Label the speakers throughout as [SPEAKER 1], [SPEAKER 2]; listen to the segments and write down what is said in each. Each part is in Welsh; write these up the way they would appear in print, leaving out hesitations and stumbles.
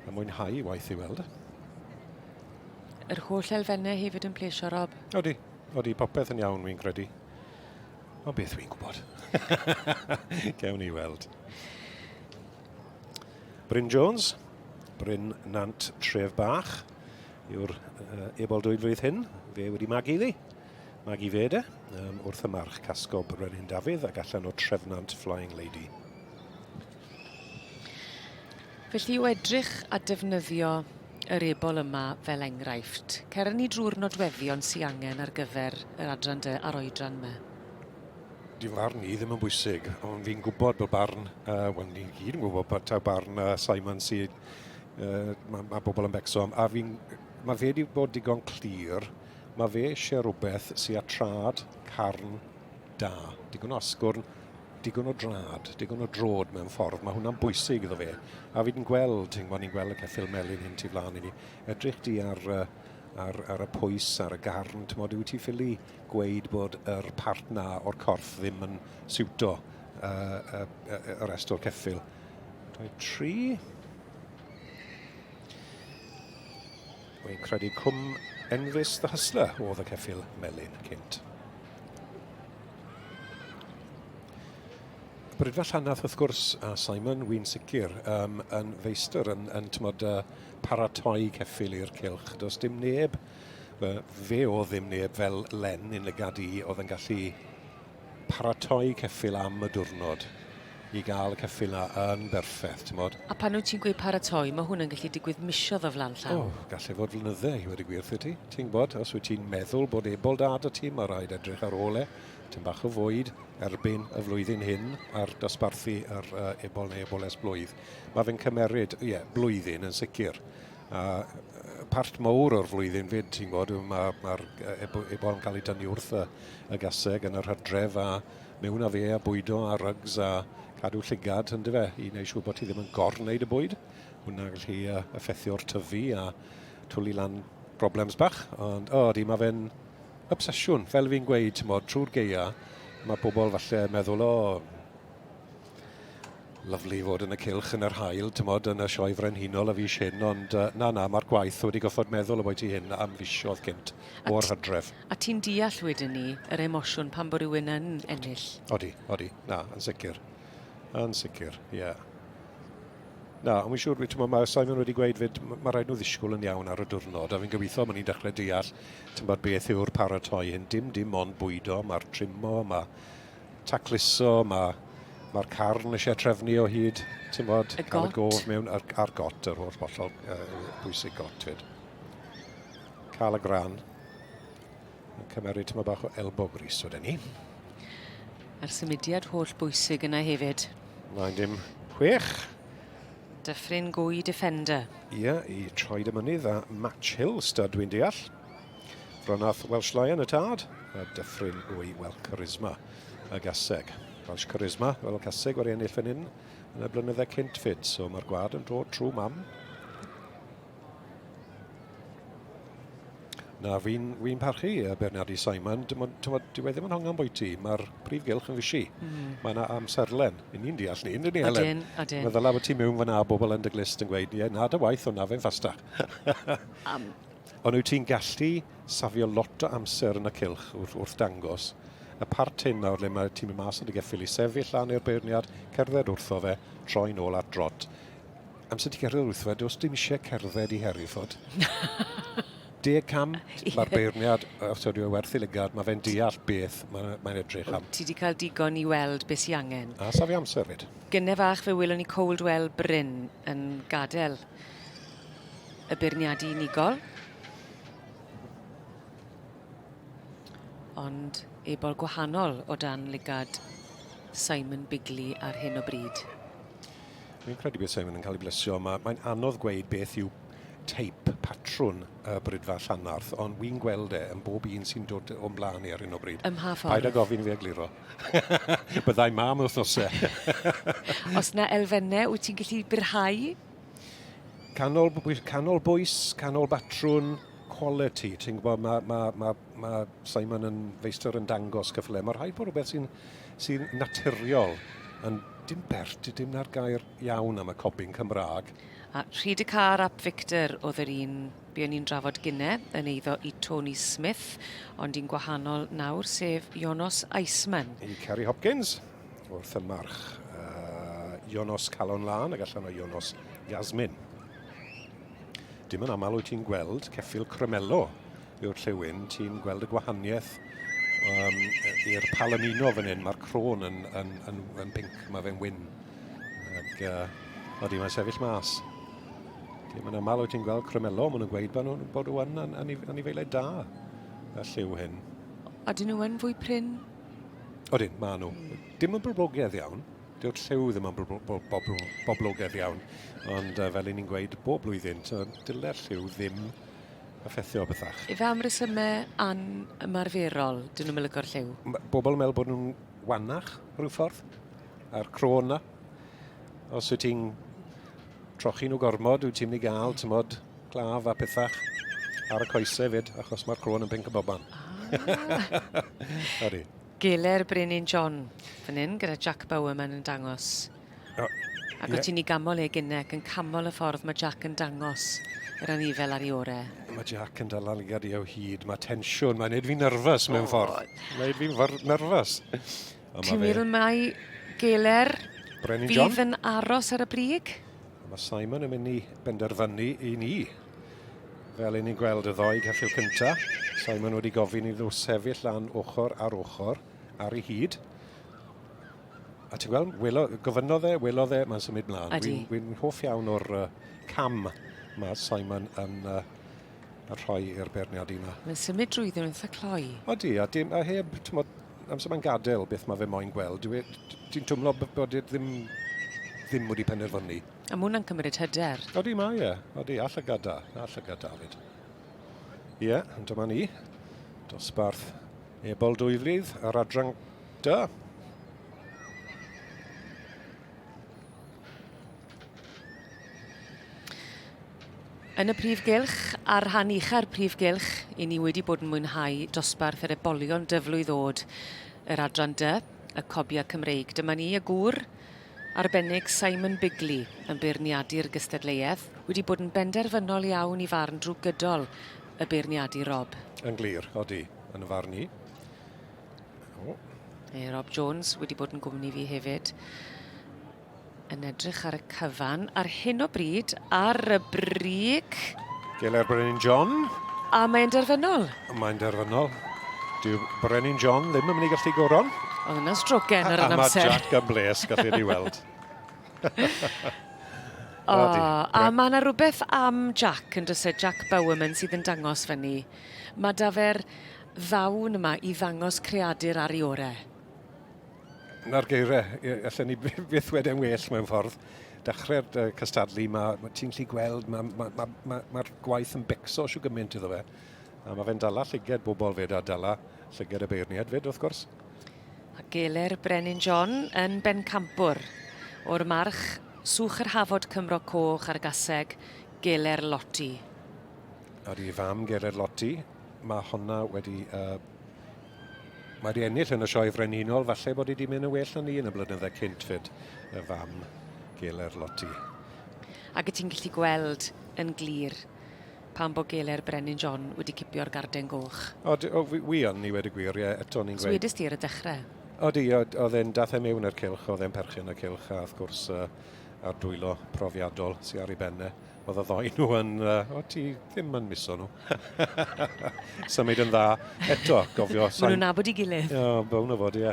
[SPEAKER 1] Yn mwynhau ei waith i weld.
[SPEAKER 2] Yr holl elfennau hefyd yn plesio Rob.
[SPEAKER 1] Odi, odi, popeth yn iawn fi'n credu. Ond beth wy'n gwybod? Gewn ni weld. Bryn Jones, Bryn Nant Tref Bach, yw'r uh, ebol dwy flwydd hyn. Fe wedi magu iddi. Magu fe de, um, wrth y march Casgob Brenin Dafydd ac allan o Trefnant Flying Lady.
[SPEAKER 2] Felly o edrych a defnyddio yr ebol yma fel enghraifft, cer â ni drwy'r nodweddion sy angen ar gyfer yr adran dy a'r oedran 'ma.
[SPEAKER 1] Dyw farn i ddim yn bwysig, ond fi'n gwybod bod barn, uh, wel ni gyd yn gwybod bod taw barn uh, Simon sydd, uh, mae ma bobl yn becso am, a fi'n, mae fe wedi bod digon clir, mae fe eisiau rhywbeth sy'n â trad, carn, da, digon o asgwrn, digon o drad, digon o drod mewn ffordd. Mae hwnna'n bwysig iddo fe. A fi 'di'n gweld, ti'n gwybod, ni'n gweld y ceffyl melyn hyn tu flaen i ni. Edrych di ar, ar, ar y pwys, ar y garn, ti'n gwybod, wyt ti ffili gweud bod yr part na o'r corff ddim yn siwto uh, uh, uh, y rest o'r ceffyl. 2, 3. Wy'n credu Cwm Enfys The Hustler oedd y ceffyl melyn cynt. Brydfa Llanarth wrth gwrs, a Simon, wy'n sicr, um, yn feistr yn, yn tymod, uh, paratoi ceffyl i'r cylch. Does dim neb, fe oedd ddim neb fel Len yn lygad i, oedd yn gallu paratoi ceffyl am y diwrnod i gael y ceffyl 'na yn berffeth, t'mod.
[SPEAKER 2] A pan wyt ti'n gweud paratoi, mae hwn yn gallu digwydd misoedd o flaen llaw.
[SPEAKER 1] O, gall e fod flynydde i wedi gwir wrthyt ti. Ti'n gwybod, os wyt ti'n meddwl bod ebol da 'da ti, mae rhaid edrych ar ôl e. Tipyn bach o fwyd erbyn y flwyddyn hyn ar dosbarthu yr uh, ebol neu eboles blwydd. Mae fe'n cymeryd, ie, yeah, blwyddyn yn sicr. A part mowr o'r flwyddyn fyd, ti'n gwybod, mae'r ma, ma ebol yn cael ei dynnu wrth y, y gaseg yn yr hydref a mewn â fe a bwydo a rugs a cadw llygad, yndyfe, i wneud siŵr bod ti ddim yn gor-wneud y bwyd. Hwna'n gallu uh, effeithio'r tyfu a twlu lan problems bach. Ond, o, oh, di, mae fe'n obsesiwn, fel fi'n gweud, ti'n bod, trwy'r geia, mae pobl falle meddwl, o, oh, Lyfli fod yn y cylch yn yr haul, tymod, yn y sioe frenhinol y fis hyn, ond uh, na, na, mae'r gwaith wedi goffod meddwl obwyti hyn am fisoedd cynt o'r hydref.
[SPEAKER 2] A ti'n deall wedyn ni yr emosiwn pan bod rhywun yn ennill?
[SPEAKER 1] Odi, odi, na, yn sicr. Yn sicr, ie. Yeah. Na, ond wy'n siŵr, ti'n mae Simon wedi gweud fyd, mae rhaid nhw ddisgwyl yn iawn ar y diwrnod, a fi'n gobeithio mae ni'n dechrau deall, ti'n bod, beth yw'r paratoi hyn. Dim dim ond bwydo, mae'r trimo, mae tacluso, mae mae'r carn eisiau trefnu o hyd, ti'n bod,
[SPEAKER 2] y cael y
[SPEAKER 1] gof mewn, a'r, ar got, yr holl bollol uh, bwysig got fyd. Cael y gran. Yn cymeryd tyma bach o elbow grease o ni.
[SPEAKER 2] A'r symudiad holl bwysig yna hefyd.
[SPEAKER 1] Mae'n dim chwech.
[SPEAKER 2] Dyffryn Gwy Defender.
[SPEAKER 1] Ie, yeah, i Troed y Mynydd a Match Hill stud dwi'n deall. Fronath Welsh Lion y tad, a Dyffryn Gwy Welsh Charisma y gaseg. Welsh Charisma, fel y caseg wedi ennill fan hyn yn y blynydde cynt fyd, so mae'r gwad yn dod trwy mam. Na, fi'n fi parchu uh, Bernardi Simon. Dyw e ddim yn hongan bwyty. Mae'r prif gylch yn fysi. Mm. Mae yna amserlen. I ni'n deall ni, yndyn ni, Helen?
[SPEAKER 2] Odyn, odyn.
[SPEAKER 1] Mae ddyla bod ti mewn fyna a bobl yn dy glist yn gweud, ie, na dy waith, ond na fe'n ffastach.
[SPEAKER 2] um.
[SPEAKER 1] Ond wyt ti'n gallu safio lot o amser yn y cylch wrth, wrth dangos y part hyn nawr le mae ti'n mynd mas o dy geffyl i sefyll lan i'r beirniad, cerdded wrtho fe, troi nôl at drot. Amser ti'n cerdded wrtho fe, does dim eisiau cerdded i Hereford. Deg cam, mae'r beirniad, os ydy o werth ei lygad, mae fe'n deall beth mae'n mae edrych am.
[SPEAKER 2] Ti wedi cael digon i weld beth sy'n angen.
[SPEAKER 1] A safio amser fyd.
[SPEAKER 2] Gynne fach fe welwn ni Coldwell Bryn yn gadael y beirniadu unigol. Ond ebol gwahanol o dan lygad Simon Bigley ar hyn o bryd.
[SPEAKER 1] Fi'n credu bydd Simon yn cael ei blesio. Mae, mae'n anodd gweud beth yw teip, patrwn y Brydfa Llanarth, ond wy'n gweld e yn bob un sy'n dod o'n blaen i ar hyn o bryd.
[SPEAKER 2] Ym mha ffordd?
[SPEAKER 1] Paid â gofyn i fi egluro. Byddai mam wythnosau.
[SPEAKER 2] Os na elfennau, wyt ti'n gallu byrhau?
[SPEAKER 1] Canol, canol bwys, canol batrwn, quality. Ti'n gwybod, mae ma, ma, ma Simon yn feistr yn dangos cyffle. Mae rhaid bod rhywbeth sy'n sy naturiol yn dim bert, dim na'r gair iawn am y cobyn Cymraeg.
[SPEAKER 2] A Rhyd y Car ap Victor oedd yr un buon ni'n drafod gynne yn eiddo i Tony Smith, ond un gwahanol nawr, sef Jonos Iceman.
[SPEAKER 1] I Kerry Hopkins, wrth y march Jonos Calon Lân ac allan o Jonos Yasmin. Dim yn aml wyt ti'n gweld ceffyl Cremello yw'r llewyn, ti'n gweld y gwahaniaeth i'r Palomino fan hyn, mae'r crôn yn, yn, yn, yn pink, mae fe'n wyn. Ac, odi, mae'n sefyll mas. Dim yn aml wyt ti'n gweld Cremello, maen nhw'n gweud bod nhw'n bod nhw yn anifeiliaid da, y lliw hyn.
[SPEAKER 2] Odyn nhw yn fwy prin?
[SPEAKER 1] Odyn, maen nhw. Dim yn boblogaidd iawn. Dyw'r lliw ddim yn boblogaidd iawn. Ond fel 'y ni'n gweud bob blwyddyn, dyle'r lliw ddim effeithio bethach.
[SPEAKER 2] Ife am resymau anymarferol, dyn nhw'm yn lygo'r lliw?
[SPEAKER 1] Ma' bobl yn meddwl bod nhw'n wanach rhyw ffordd, a'r crôn 'na. Os wyt ti'n trochi nhw gormod, wyt ti'n mynd i gael, tymod, claf a pethach ar y coesau fyd, achos mae'r crôn yn pinc yn bobman. Ah. Ydy.
[SPEAKER 2] Geler Brenin John fan hyn, gyda Jack Bowerman yn dangos.
[SPEAKER 1] Oh,
[SPEAKER 2] Ac yeah. o ti'n ei gamol e gynne ac yn camol y ffordd mae Jack yn dangos yr anifel ar ei ore.
[SPEAKER 1] Mae Jack yn dal lygad i o hyd. Mae tensiwn, mae'n neud fi'n nerfus mewn oh. ffordd. Mae'n neud fi'n nerfus.
[SPEAKER 2] Ti'n meddwl mai Geler
[SPEAKER 1] Brenin
[SPEAKER 2] fydd
[SPEAKER 1] John?
[SPEAKER 2] yn aros ar y brig?
[SPEAKER 1] Mae Simon yn mynd i benderfynu i ni. Fel i ni'n gweld y ddoi ceffyl cynta, Simon wedi gofyn i nhw sefyll lan ochr ar ochr ar ei hyd. A ti'n gweld, welo, gofynnodd e, welodd e, mae'n symud mlaen.
[SPEAKER 2] Ydy.
[SPEAKER 1] Dwi'n dwi hoff iawn o'r cam mae Simon yn rhoi i'r beirniadu yma.
[SPEAKER 2] Mae'n symud drwyddo nhw'n eitha cloi.
[SPEAKER 1] Odi, a, dim, a heb, t'mod, amser mae'n gadael beth mae fe moyn gweld, ti'n twmlo bod e ddim, ddim wedi penderfynu.
[SPEAKER 2] A mae hwnna'n cymryd hyder.
[SPEAKER 1] Odi, mae e. Odi, a llygad da. A llygad da fyd. Ie, yeah, ond dyma ni. Dosbarth Ebol Dwyflwydd ar adran D.
[SPEAKER 2] Yn y prif gylch, ar rhan ucha'r prif gylch, i ni wedi bod yn mwynhau dosbarth yr ebolion dyflwydd ddod yr adran D, y Cobia Cymreig. Dyma ni, y gŵr arbennig Simon Bigley yn beirniadu'r gystadleuaeth, wedi bod yn benderfynol iawn i farn drwy gydol y beirniadu, Rob.
[SPEAKER 1] Yn glir, odi, yn y farn i. O.
[SPEAKER 2] E, Rob Jones wedi bod yn gwmni fi hefyd yn edrych ar y cyfan. Ar hyn o bryd, ar y brig...
[SPEAKER 1] Geler Brenin John.
[SPEAKER 2] A mae'n derfynol.
[SPEAKER 1] Mae'n derfynol. Dyw Brenin John ddim yn mynd i gallu goron.
[SPEAKER 2] Oedd yna strogen ar yr amser.
[SPEAKER 1] A mae Jack yn bles, gallu ni weld.
[SPEAKER 2] O, a mae yna rhywbeth am Jack yn does e, Jack Bowerman sydd yn dangos fyny. Mae da fe'r ddawn yma i ddangos creadur ar ei orau.
[SPEAKER 1] Na'r geiriau, allen ni byth wedi yn well mewn ffordd. Dechrau'r cystadlu, mae, ma, ti'n gallu gweld, mae'r ma, ma, ma, ma gwaith yn becso siw gymaint iddo fe. A mae fe'n dala llyged bobl fyd a dala llyged y beirniad fyd, wrth gwrs.
[SPEAKER 2] A geler Brenin John yn bencampwr o'r march Swch yr Hafod Cymro Coch ar gaseg Geler Lotti.
[SPEAKER 1] Ar ei fam Geler Lotti, mae honna wedi Mae wedi ennill yn y sioe frenhinol, falle bod wedi mynd yn well na ni yn y blynydde cynt fyd, y fam Geler Lotti.
[SPEAKER 2] Ac y ti'n gallu gweld yn glir pam bod Geler Brenin John wedi cipio'r garden goch.
[SPEAKER 1] O, o wi, wi yn, i wedi gwir, ie, eto ni'n gweud.
[SPEAKER 2] Swedest ti ar y dechrau?
[SPEAKER 1] Odi, oedd e'n dath e mewn i'r cylch, oedd e'n perchen y cylch, a wrth gwrs a'r dwylo profiadol sy'n ar ei ben e. Oedd y ddoi nhw yn... o, ti ddim yn miso nhw. Symud yn dda. Eto, gofio...
[SPEAKER 2] Maen nhw'n nabod i gilydd.
[SPEAKER 1] O, bown o fod, ie.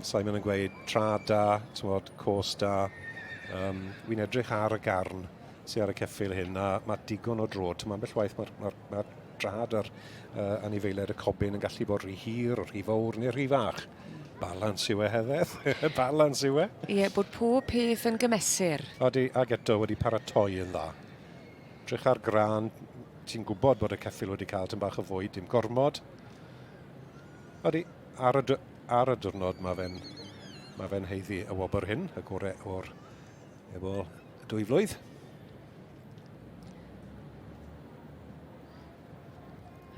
[SPEAKER 1] Simon yn gweud, tra da, t'mod, cos da. Wi'n edrych ar y garn sy'n ar y ceffyl hyn, a mae digon o dro. T'mod, ambell waith mae'r ma, ma drad ar anifeiliaid y cobyn yn gallu bod rhy hir, rhy fawr neu rhy fach. Balans yw e, Heddeth. Balans yw e.
[SPEAKER 2] Ie, bod pob peth yn gymesur.
[SPEAKER 1] Odi, ac eto wedi paratoi yn dda. Drych ar gran, ti'n gwybod bod y ceffyl wedi cael tyn bach o fwyd, dim gormod. Odi, ar y, ar y diwrnod mae fe'n mae fe'n heiddi y wobr hyn, y gorau o'r ebol dwy flwydd.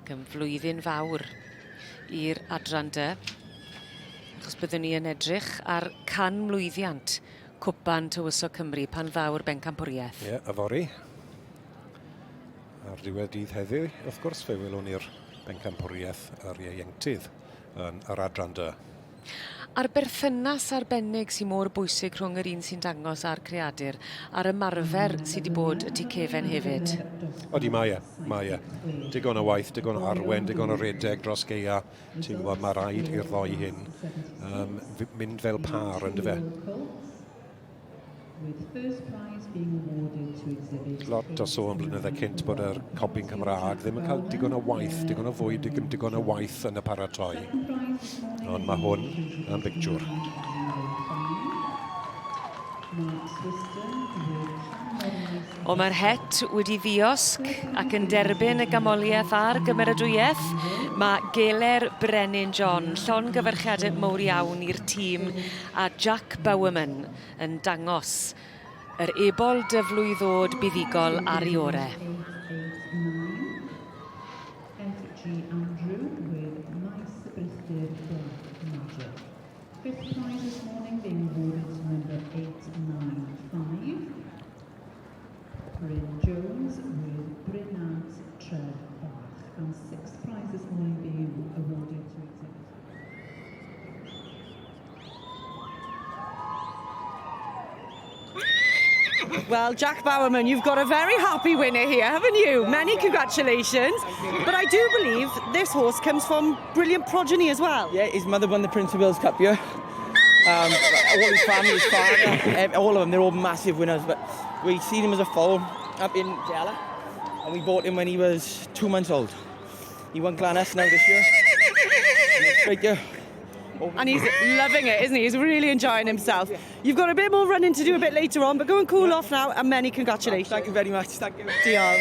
[SPEAKER 2] Ac yn flwyddyn fawr i'r adran dy, achos byddwn ni yn edrych ar canmlwyddiant Cwpan Tywysog Cymru pan ddaw'r bencampwriaeth.
[SPEAKER 1] Ie, yeah, yfory. Ar ddiwedd dydd heddiw, wrth gwrs, fe welwn ni'r bencampwriaeth yr ieuenctid yn yr adran dy.
[SPEAKER 2] A'r berthynas arbennig sy'n mor bwysig rhwng yr un sy'n dangos a'r creadur, a'r ymarfer sydd wedi bod y tu cefen hefyd.
[SPEAKER 1] Odi, mae e, mae e. Digon o waith, digon o arwen, digon o redeg dros geia. Ti'n gwybod, mae rhaid i'r ddoi hyn mynd fel pâr, yn dyfe? Lot o sôn blynydde cynt bod yr cobyn Cymraeg ddim yn cael digon o waith, digon o fwyd, digon, digon o waith yn y paratoi. Ond mae hwn yn bictiwr.
[SPEAKER 2] O, mae'r het wedi ddiosg ac yn derbyn y gamoliaeth a'r gymeradwyaeth. Mae Geler Brenin John, llongyfarchiadau mowr iawn i'r tîm, a Jack Bowerman yn dangos yr ebol dyflwydd ddod buddugol ar ei ore.
[SPEAKER 3] F.G. Andrew with Maes Brithdir Black Magic. Fifth prize this morning being awarded to number 895, Bryn Jones with Brynant Tref Bach. And sixth prize this morning being awarded to exhibit.
[SPEAKER 4] Well, Jack Bowerman, you've got a very happy winner here, haven't you? Many congratulations. But I do believe this horse comes from brilliant progeny as well.
[SPEAKER 5] Yeah, his mother won the Prince of Wales Cup here. All his family, his father, all of them, they're all massive winners. But we seen him as a foal up in Della, and we bought him when he was 2 months old. He won Glanusk now this year. And it's great year.
[SPEAKER 4] And he's loving it, isn't he? He's really enjoying himself. You've got a bit more running to do a bit later on, but go and cool off now, and many congratulations.
[SPEAKER 5] Thank you very much. Thank you.
[SPEAKER 4] Diolch.